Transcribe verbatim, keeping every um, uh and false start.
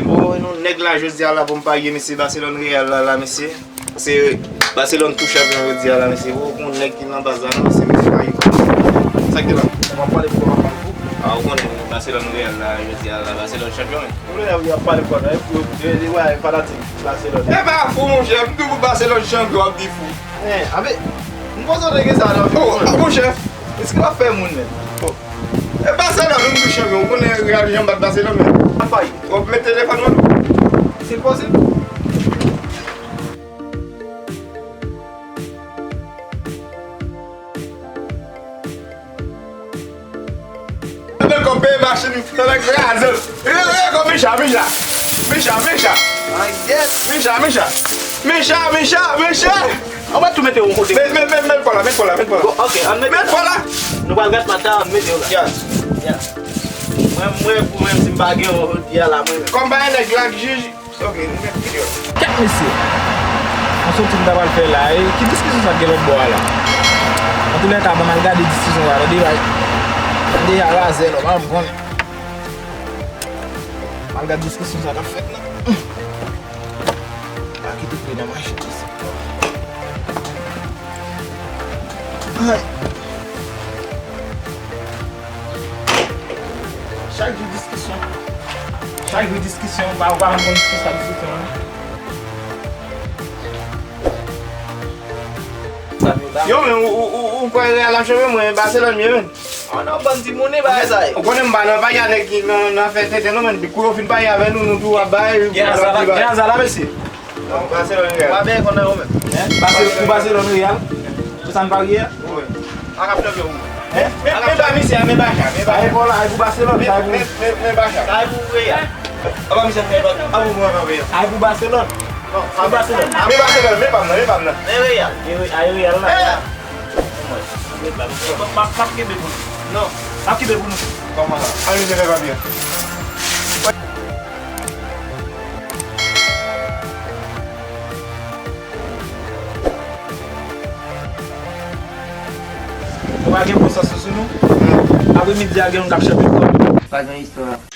Bon, nou nèg la jodi a la pou m parye, mesye, Barcelone Real la, la, mesye. Se Barcelone tou chanpyon jodi a la, mesye. Ou konn nèg ki nan baz la, non, mesye, mesye, parye. Sa k te la? Ou pa pale pou, ou pa pale pou. A, ou konnen Barcelone Real la, jodi a la, Barcelone chanpyon, men. Ou lè y ap pale pou, e, e, e, e, fanatik Barcelone. E pa fou, monchè, m tou pou Barcelone chanpyon, w ap di fou. Eh, abe, m panse w te gen sa nan vi w. Oh, monchè. Èske w ap fè moun, men? Oh. E Barcelone, nou tou chanpyon. Ou konnen Real janm bat Barcelone, men. Apa yi? W ap met telefòn mwen? Se posib? Ebyen, kòm peye machin, fè nèg kraze. Rele, rele, kòm Micha, Micha. Micha, Micha. Micha, Micha. Micha, Micha, Micha. An mwen tou mete yon kote. Met, met, met, met pa la, met pa la, met pa la. Bon, ok, an met. Met pa la. Nou pral gad maten, an mete yo la. Ya. Ya. Mwen, mwen, pou mwen, si m pa gen yon jodi a la, mwen. Kòm pa gen nèg la k jij. Ok, nou met videyo. Kèt mesye! Yon soti m ta pral fè la, e ki diskisyon sa k gen lòt bò a la? Antoulèka, ban m al gade diskisyon sa, tande bay. Tande a razè, non, pa m konnen. M al gade diskisyon sa k ap fèt la. Pa kite kle nan machin, mesye. Ay. Chak jou diskisyon. Chak jou diskisyon. Pa, pa, pa konn ki sa diskisyon an. Yo, men, ou, ou, ou, ou kwè Real ap chanpyon, mwen, Barcelone, mwen, men. Oh non, bann timoun, e bagay sa ye. Ou konnen m pa nan paya nèg ki nan, nan fè tenten, non, men. Depi kou yo fin pale avè nou, nou tou ap bay. Gen azala, gen azala, mesye. Barcelone, Real. Pa byen konn nan yo menm. Hein? Barcelone, pou Barcelone, Real. Pou sa n parye a? Wi. A k ap chanpyon pou mwen. Hein? Men, men, men ba misye a, men Bacha, men Bacha. Sa e pou la, e pou Barcelone, sa e pou. Men, men, men Bacha. Sa e pou Real. A ba misye, a ba, a pou mwen, a ba Real. Sa e pou Barcelone. Non, sa pou Barcelone. Men Barcelone, men pa m nan, men pa m nan. Men Real. E Re-, a e Real la. Real. M ap, m ap kenbe pou nou. Non. M ap kenbe pou nou. Kòman sa? A misye fè papye. Ou pa gen bon sans sou nou? Apre midi a gen yon k ap chante pou nou. Pa gen istwa.